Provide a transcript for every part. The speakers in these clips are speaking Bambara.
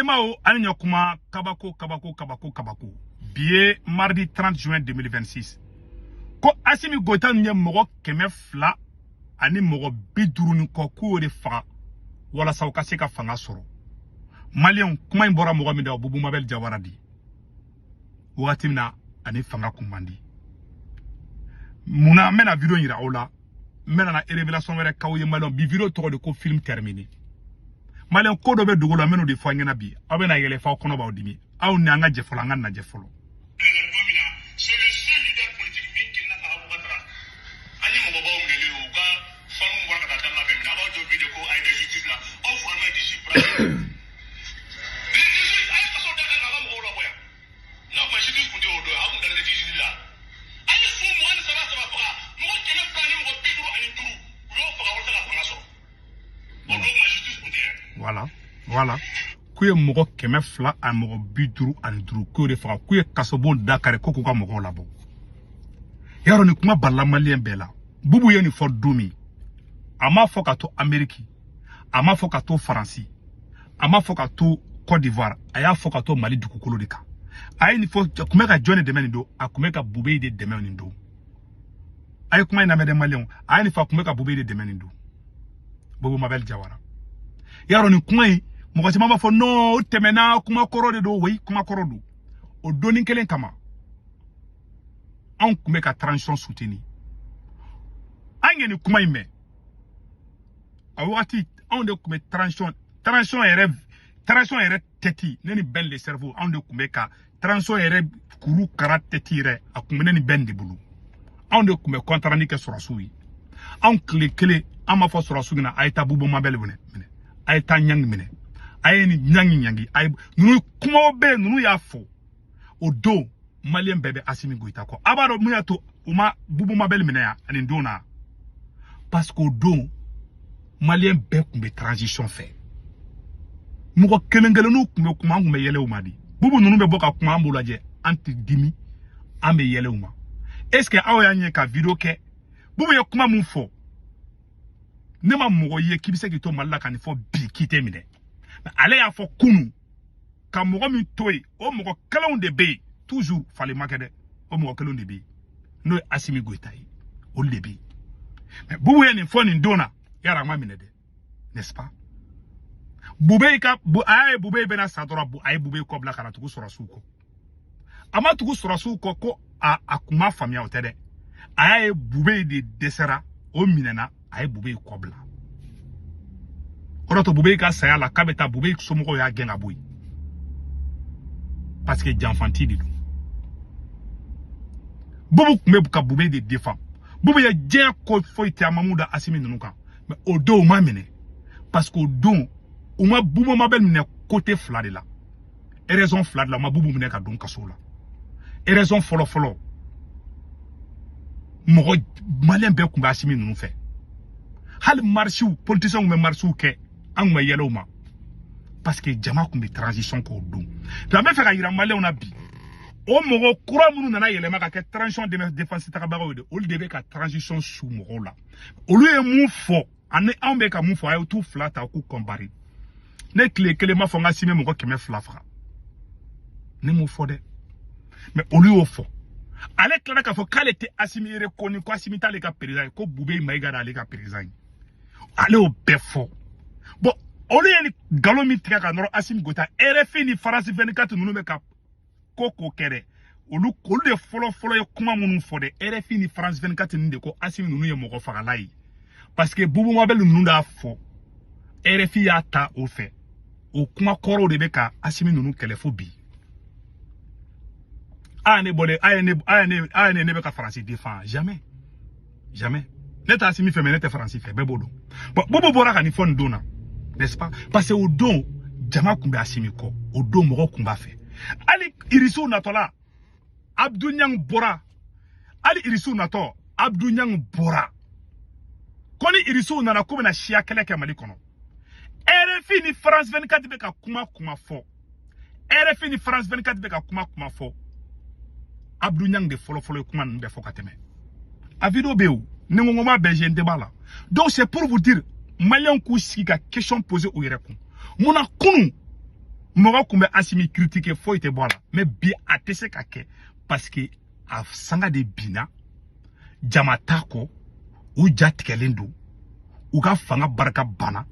Balimaw, ani ɲɔkuma. Kabako, kabako, kabako, kabako. Bi ye mardi 30 juin 2026. Ko Assimi Goïta ninnu ye mɔgɔ 200 ani mɔgɔ 50 ni kɔ, k'u y'o de faga walasa u ka se ka fanga sɔrɔ. Maliyɛnw, kuma in bɔra mɔgɔ min da, o Boubou Mabel Diawara di. Wagati min na ani fanga kun man di munna, n bɛna vidéo yira aw la. N bɛna na révélation wɛrɛ k'aw ye, maliyɛnw. Bi vidéo tɔgɔ de ko film terminé. Maliyɛn, ko dɔ bɛ dogo la, n bɛn'o de fɔ an ɲɛna bi. Aw bɛna yɛlɛ f'aw kɔnɔ b'aw dimi. Aw ni an ka jɛ fɔlɔ, an ka lajɛ fɔlɔ. C'est le seul leader politique min kirina ka avocat taara. An ye mɔgɔbaw minɛlen ye, u ka fanu bɔra ka taa da labɛn minɛ. A b'aw jɔ bi de ko a ye da justice la, aw fura bɛ disi fura. Ni justice a ye kaso da kan k'a ka mɔgɔw labɔ yan. N'a kuma justice kun tɛ o don, aw kun dalen tɛ justice la. A ye su 23 saba faga, mɔgɔ 200 ni mɔgɔ 55, u y'o faga walasa ka fanga sɔrɔ. O don kuma justice kun tɛ yan. Voilà, k'u ye mɔgɔ 200 ani mɔgɔ 55, k'u y'o de faga, k'u ye kasobon da kari ko k'u ka mɔgɔw labɔ. Yarɔ, nin kuma balila maliyɛn bɛɛ la. Bubu ye nin fɔ don min, a m'a fɔ ka to Amérique, a m'a fɔ ka to Faransi, a m'a fɔ ka to Côte d'Ivoire, a y'a fɔ ka to Mali dugukolo de kan. A ye nin fɔ, a kun bɛ ka jɔn de dɛmɛ nin don? A kun bɛ ka Boubèye de dɛmɛ nin don. A ye kuma in lamɛn dɛ, maliyɛnw. A ye nin fɔ, a kun bɛ ka Boubèye de dɛmɛ nin don, Boubou Mabel Diawara. Yarɔ, nin kuma in, mɔgɔ caman b'a fɔ non, o tɛmɛna, kuma kɔrɔ de don. Oui, kuma kɔrɔ don. O donni kelen kama, anw kun bɛ ka transition soutenir. An ye nin kuma in mɛn a wagati, anw de kun bɛ transition yɛrɛ tête. Ne ni Ben le cerveau, anw de kun bɛ ka transition yɛrɛ kuru kara tête yɛrɛ. A kun bɛ ne ni Ben de bolo. Anw de kun bɛ compte rendu kɛ sɔrɔsiw ye. Anw tile kelen, an b'a fɔ sɔrɔsiw ɲɛna: a ye taa Boubou Mabel minɛ, a ye taa Ɲangi minɛ, a ye nin ɲangi ɲangi. A ye ninnu kumaw bɛ yen, ninnu y'a fɔ o don. Maliyɛn bɛɛ bɛ Assimi Goïta kɔ. A b'a dɔn mun y'a to u ma Boubou Mabel minɛ yan nin don na? Parce que o don, maliyɛn bɛɛ tun bɛ transition fɛ. Mɔgɔ kelen kelenninw tun bɛ kuma, an tun bɛ yɛlɛ u ma de. Bubu ninnu bɛ bɔ ka kuma, an b'u lajɛ, an tɛ dimi, an bɛ yɛlɛ u ma. Est ce que aw y'an ye ka vidéo kɛ? Bubu ye kuma mun fɔ, ne ma mɔgɔ ye k'i bɛ se k'i to Mali la ka nin fɔ bi k'i tɛ minɛ. Ale y'a fɔ kunun ka mɔgɔ min to yen, o mɔgɔ kelenw de bɛ yen toujours. Falen ma kɛ dɛ, o mɔgɔ kelenw de bɛ yen, n'o ye Assimi Goïta ye, olu de bɛ yen. Mais Bubu ye nin fɔ nin don na, yala a ma minɛ dɛ, n'est-ce pas? Bube ka a y'a ye Bube bɛna sa dɔrɔn, a ye Bube kɔ bila ka na tugu sɔrɔsiw kɔ. A ma tugu sɔrɔsiw kɔ ko a kun ma faamuya, o tɛ dɛ. A y'a ye Bube de dɛsɛra, o minɛna, a ye Bube kɔ bila. O de to Bube ka saya la, k'a bɛ taa, Bube somɔgɔw y'a gɛn ka bɔ yen, parce que janfanti de don. Bubu tun bɛ ka Bube de défend. Bubu ye diɲɛ ko foyi tɛ, a ma mun da Assimi ninnu kan. Mais o don, u ma minɛ parce que o don, u ma Bubu Mabel minɛ côté fila de la, raison fila de la u ma Bubu minɛ ka don kaso la. Raison fɔlɔ fɔlɔ, mɔgɔ maliyɛn bɛɛ tun bɛ Assimi ninnu fɛ. Hali marchew, politiciens tun bɛ marchew kɛ, an tun bɛ yɛlɛ u ma, parce que jama tun bɛ transition k'o don. Donc an bɛ fɛ ka yira maliyɛnw na bi, o mɔgɔ kura minnu nana yɛlɛma ka kɛ transition défense tagabagaw ye de, olu de bɛ ka transition su mɔgɔw la. Olu ye mun fɔ ani anw bɛ ka mun fɔ, a ye t'u fila ta k'u comparer. Ne tile kelen ma fɔ n ka Assimi mɔgɔ 200 faga, ne m'o fɔ dɛ. Mais olu y'o fɔ. Ale tilala k'a fɔ k'ale tɛ Assimi reconnu, ko Assimi t'ale ka président ye, ko Boubèye Maïga d'ale ka président ye. Ale y'o bɛɛ fɔ. Bon, olu ye ni nkalon min tigɛ ka nɔrɔ Assimi Goïta, RFI ni France 24 ninnu bɛ ka ko ko kɛ dɛ, olu de fɔlɔ fɔlɔ ye kuma minnu fɔ dɛ. RFI ni France 24 ninnu de ko Assimi ninnu ye mɔgɔ fagala ye, parce que Boubou Mabel ninnu y'a fɔ, RFI y'a ta o fɛ. O kuma kɔrɔw de bɛ ka Assimi ninnu kɛlɛ fo bi. A ne bɔlen, a ye ne, a ye ne, a ye ne, ne bɛ ka Faransi défend? Jamais, jamais. Ne tɛ Assimi fɛ, mais ne tɛ Faransi fɛ, bɛɛ b'o dɔn. Bon, Boubou bɔra ka nin fɔ nin don na, n'est-ce pas? Parce que o don, jama kun bɛ Assimi kɔ. O don, mɔgɔw kun b'a fɛ. Hali irisiw natɔla, Abdou Niang bɔra. Hali irisiw natɔ, Abdou Niang bɔra ko ni irisiw nana, k'u bɛna siya kɛlɛ kɛ Mali kɔnɔ. RFI ni France 24 bɛ ka kuma kuma fɔ, RFI ni France 24 bɛ ka kuma kuma fɔ, Abdou Niang de fɔlɔ fɔlɔ ye kuma ninnu bɛɛ fɔ ka tɛmɛ. A vidéo bɛ yen o, ni n ko n b'a bɛɛ je, n tɛ b'a la. Donc c'est pour vous dire, maliyɛnw k'u sigi ka question poser u yɛrɛ kun: munna kunun Mɔgɔ kun bɛ Asimi critiquer, foyi tɛ bɔ a la, mais bi a tɛ se ka kɛ parce que a sanga de binna, jama t'a kɔ, u ja tigɛlen don, u ka fanga barika banna,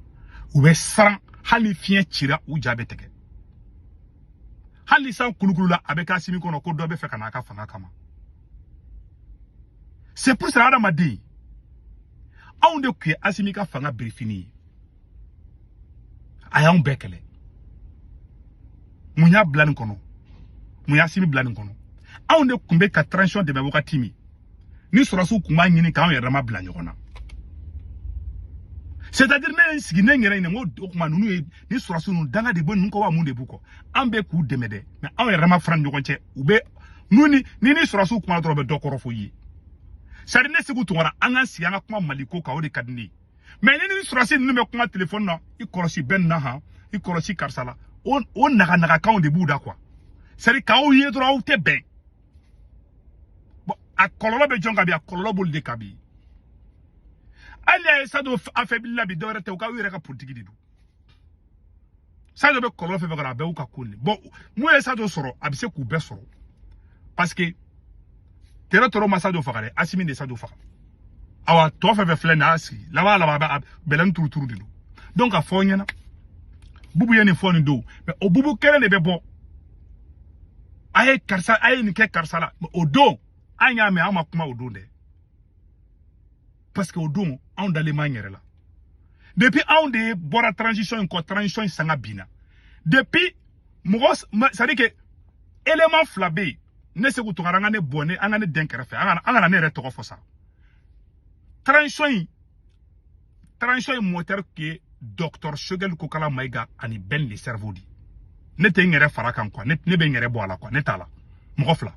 u bɛ siran. Hali ni fiɲɛ cira, u ja bɛ tigɛ. Hali ni san kulukulu la, a bɛ kɛ Asimi kɔnɔ ko dɔ bɛ fɛ ka n'a ka fanga kama. C'est pour cela, adamaden, anw de tun ye Asimi ka fanga birifini ye. A y'anw bɛɛ kɛlɛ. Mun y'a bila nin kɔnɔ? Mun y'Asimi bila nin kɔnɔ? Anw de tun bɛ ka transition dɛmɛ wagati min ni sɔrɔsiw tun b'a ɲini k'anw yɛrɛ ma bila ɲɔgɔn na. C'est à dire, ne ye n sigi, ne yɛrɛ ɲininka n ko o tuma ninnu ye ni sɔrɔsiw ninnu danga de bɔ ninnu kɔ wa, mun de b'u kɔ? An bɛ k'u dɛmɛ dɛ, mais anw yɛrɛ ma fara ni ɲɔgɔn cɛ. U bɛ n'u ni sɔrɔsiw kumana dɔrɔn, u bɛ dɔ kɔrɔ fɔ i ye. C'est à dire, ne Segu Tunkara, an k'an sigi, an ka kuma Mali ko kan, o de ka di ne ye. Mais ni sɔrɔsi ninnu bɛ kuma téléphone na, i kɔlɔsi bɛɛ nin na han, i kɔlɔsi karisa la, o naganagakanw de b'u da quoi. C'est à dire, k'aw ye dɔrɔn, aw tɛ bɛn. Bon, a kɔlɔlɔ bɛ jɔn kan bi? A kɔlɔlɔ b'olu de kan bi. Hali n'a ye Sadio affaibli la bi, dɔwɛrɛ tɛ, u ka u yɛrɛ ka politique de don. Sadio bɛ kɔlɔlɔ fɛn fɛn kɔnɔ, a bɛɛ y'u ka ko de. Bon, mun ye Sadio sɔrɔ? A bɛ se k'u bɛɛ sɔrɔ parce que tɛrɛ tɔrɔ ma Sadio faga dɛ, Asimi de ye Sadio faga. Awa, tɔ fɛn fɛn filɛ nin ye, a sigi laban laban, a bɛ bɛlɛni turuturu de don. Donc a fɔ aw ɲɛna, Bubu ye nin fɔ nin don, mais o Bubu kelen de bɛ bɔ a ye karisa, a ye nin kɛ karisa la. Mais o don, an y'a mɛn, an ma kuma o don dɛ, parce que o don anw dalen b'an yɛrɛ la. Depuis anw de bɔra transition in kɔ, transition in sanga binna. Depuis mɔgɔ, c'est à dire que élément fila bɛ yen. Ne Segu Tunkara, an ka ne bɔ ne, an ka ne den kɛrɛfɛ, an kana ne yɛrɛ tɔgɔ fɔ sa. Transition in moteur qui est docteur Choguel Kokala Maïga ani Ben le cerveau di. Ne tɛ n yɛrɛ fara kan quoi, ne bɛ n yɛrɛ bɔ a la quoi, ne t'a la. Mɔgɔ fila,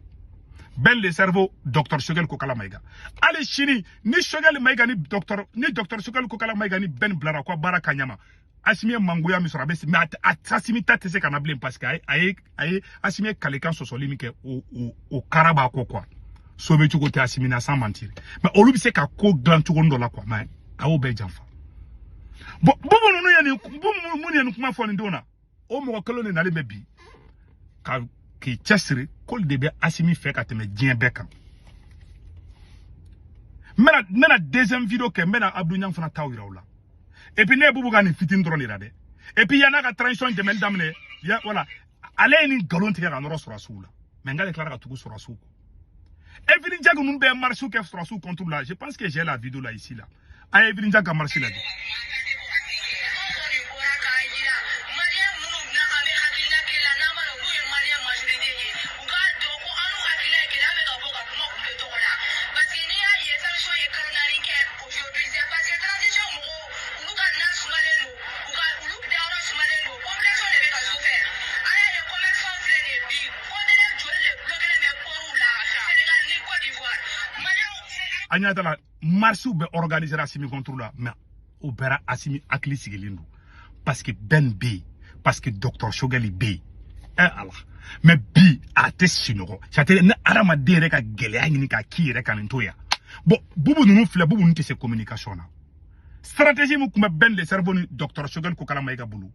Ben le cerveau, docteur Choguel Kokala Maïga. Hali sini ni Choguel Maïga ni docteur Choguel Kokala Maïga ni Ben bilara ko baara ka ɲama, Asimi ye mangoya min sɔrɔ, a bɛ, mais a Asimi ta tɛ se ka na bilen parce que a ye Asimi ye kalekan sɔsɔli min kɛ, o kara b'a kɔ quoi. So bɛ cogo tɛ Asimi na, sans mentir, mais olu bɛ se ka ko dilan cogo dɔ la quoi, mais a y'o bɛɛ janfa. Bon, Bubu ninnu ye nin, Bubu mun ye nin kuma fɔ nin don na, o mɔgɔ kelen de nalen bɛ bi ka k'i cɛsiri k'olu de bɛ Asimi fɛ ka tɛmɛ diɲɛ bɛɛ kan. N bɛna deuxième vidéo kɛ, n bɛna Abdou Niang fana taw yira u la. Et puis ne ye Bubu ka nin fitinin dɔrɔn de la dɛ. Et puis yann'a ka transition dɛmɛli daminɛ ya, voilà, ale ye nin nkalon tigɛ ka nɔrɔ sɔrɔsiw la, mais n k'ale tilara ka tugu sɔrɔsiw kɔ. Evelyne Diack ninnu bɛɛ marche kɛ sɔrɔsiw contre la. Je pense que j'ai la vidéo là, ici là. A ye Evelyne Diack ka marche lajɛ. Bɔra k'a yira Maliyɛn minnu na, an bɛ hakilina kelen la, n'an b'a dɔn k'u ye Maliyɛn majorité ye, u k'a dɔn ko an n'u hakilina ye kelen, an bɛ ka bɔ ka kuma olu de tɔgɔ la. Parce que n'i y'a ye transition ye kalo 4 kɛ aujourd'hui, c'est parce que transition mɔgɔw, olu ka na sumalen don, u ka olu dayɔrɔ sumalen don, population de bɛ ka souffert. An y'a ye commerçant filɛ nin ye bi, conteneur joli de bloqué bɛ port la Sénégal ni Côte d'Ivoire, Maliyɛnw. An ɲɛ t'a la, marche bɛ organiser Asimi contre la, mais o bɛɛ Asimi hakili sigilen don parce que Ben bɛ yen, parce que docteur Choguel bɛ yen. Ɛ Ala, mais bi a tɛ sunɔgɔ. C'est à dire, ni adamaden yɛrɛ ka gɛlɛya ɲini k'a k'i yɛrɛ ka nin to yan. Bon, Bubu ninnu filɛ, Bubu ninnu tɛ se communication na. Stratégie min tun bɛ Ben le cerveau ni docteur Choguel Kokala Maïga bolo,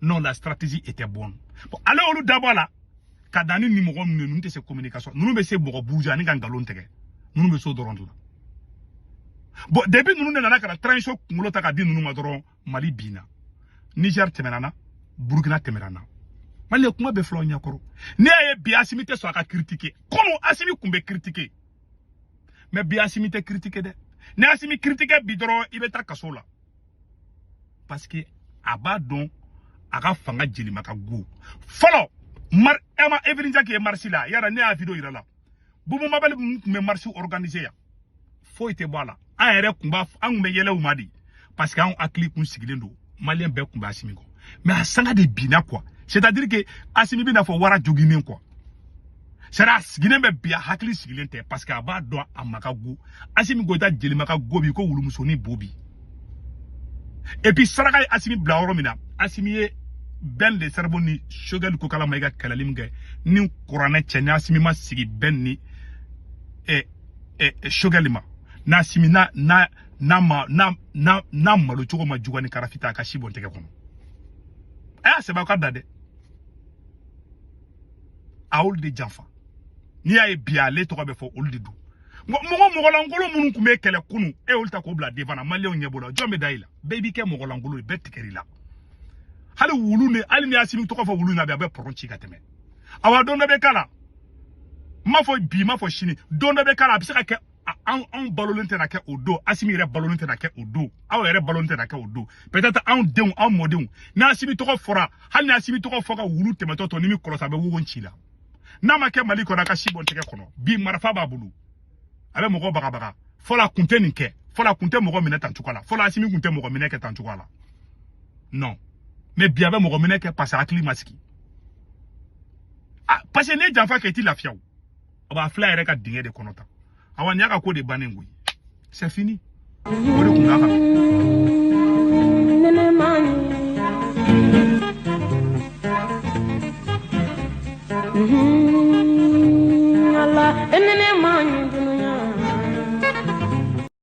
non, la stratégie était bonne. Bon, ale olu dabɔ a la ka na ni mɔgɔ minnu ye, ninnu tɛ se communication, ninnu bɛ se mɔgɔ buruja ani ka nkalon tigɛ, ninnu bɛ so dɔrɔn de la. Bon, depuis ninnu de nana ka na transition kunkolo ta ka di ninnu ma dɔrɔn, Mali binna. Niger tɛmɛna na, Burukina tɛmɛna na. Mali ye kuma bɛɛ filɛ aw ɲɛkɔrɔ. Ne y'a ye bi, Asimi tɛ sɔn a ka critiquer. Kɔnɔ Asimi kun bɛ critiquer, mais bi Asimi tɛ critiquer dɛ. Ni Asimi critiquer bi dɔrɔn, i bɛ taa kaso la parce que a b'a dɔn a ka fanga jelima ka go fɔlɔ. Mar ama Evelyne Diack ye marche la yara, ne y'a vidéo yira la. Bubu Mabali mun tun bɛ marche organiser yan, foyi tɛ bɔ a la. An yɛrɛ kun b'a, an kun bɛ yɛlɛ u ma de parce que anw hakili kun sigilen don, Maliyɛn bɛɛ kun bɛ Asimi kɔ. Mais a sanga de binna quoi. C'est à dire que Asimi bɛna fɔ wara joginnen quoi. C'est à dire, a sigilen bɛ bi, a hakili sigilen tɛ parce que a b'a dɔn a ma ka go. Asimi Goïta jelima ka go bi ko wulumusonin bo bi. Et puis saraka ye Asimi bila yɔrɔ min na, Asimi ye Ben le cerveau ni Choguel Kokala Maïga kɛlɛli min kɛ ni kuranɛ cɛ, ni Asimi ma sigi Ben ni Choguel ma, n'Asimi n'a n'a n'a ma n'a n'a n'a malo cogo ma juguya ni karafita, a ka si bɔn tɛgɛ kɔnɔ. A y'a sɛbɛn aw ka da dɛ. A y'olu de janfa. N'i y'a ye bi ale tɔgɔ bɛ fɔ olu de don. Mɔgɔ mɔgɔlankolon minnu tun bɛ kɛlɛ kunun, e y'olu ta k'o bila devant na, maliyɛnw ɲɛ b'o la. Jɔn bɛ da i la? Bɛɛ b'i kɛ mɔgɔlankolon ye, bɛɛ tigɛr'i la. Hali wulu ni hali ni Asimi tɔgɔ fɔ wulu na bi, a bɛ pɔrɔn ci ka tɛmɛ. Awa don dɔ bɛ k'a la, n m'a fɔ bi, n m'a fɔ sini, don dɔ bɛ k'a la, a bɛ se ka kɛ anw balolen tɛna kɛ o don, Asimi yɛrɛ balolen tɛna kɛ o don, aw yɛrɛ balolen tɛna kɛ o don. Peut-être anw denw, anw mɔdenw, ni Asimi tɔgɔ fɔra, hali ni Asimi tɔgɔ fɔ ka wulu tɛmɛtɔ tɔ, ni min kɔlɔsi, a bɛ wogon ci la. N'a ma kɛ Mali kɔnɔ, a ka si bɔ n tɛgɛ kɔnɔ. Bi marifa b'a bolo, a bɛ mɔgɔ bagabaga. Fɔlɔ a kun tɛ nin kɛ, fɔlɔ a kun tɛ mɔgɔ minɛ tan cogo la, fɔlɔ Asimi kun tɛ mɔgɔ minɛ kɛ tan cogo la. Non, mais bi a bɛ mɔgɔ minɛ kɛ parce que hakili ma sigi. Ah, parce que n'i ye janfa kɛ, i ti lafiya o. A b'a filɛ a yɛrɛ ka dingɛ de kɔnɔ tan. Awa nin y'a ka ko de bannen koyi, c'est fini. O de kun b'a kan. Ala enene man.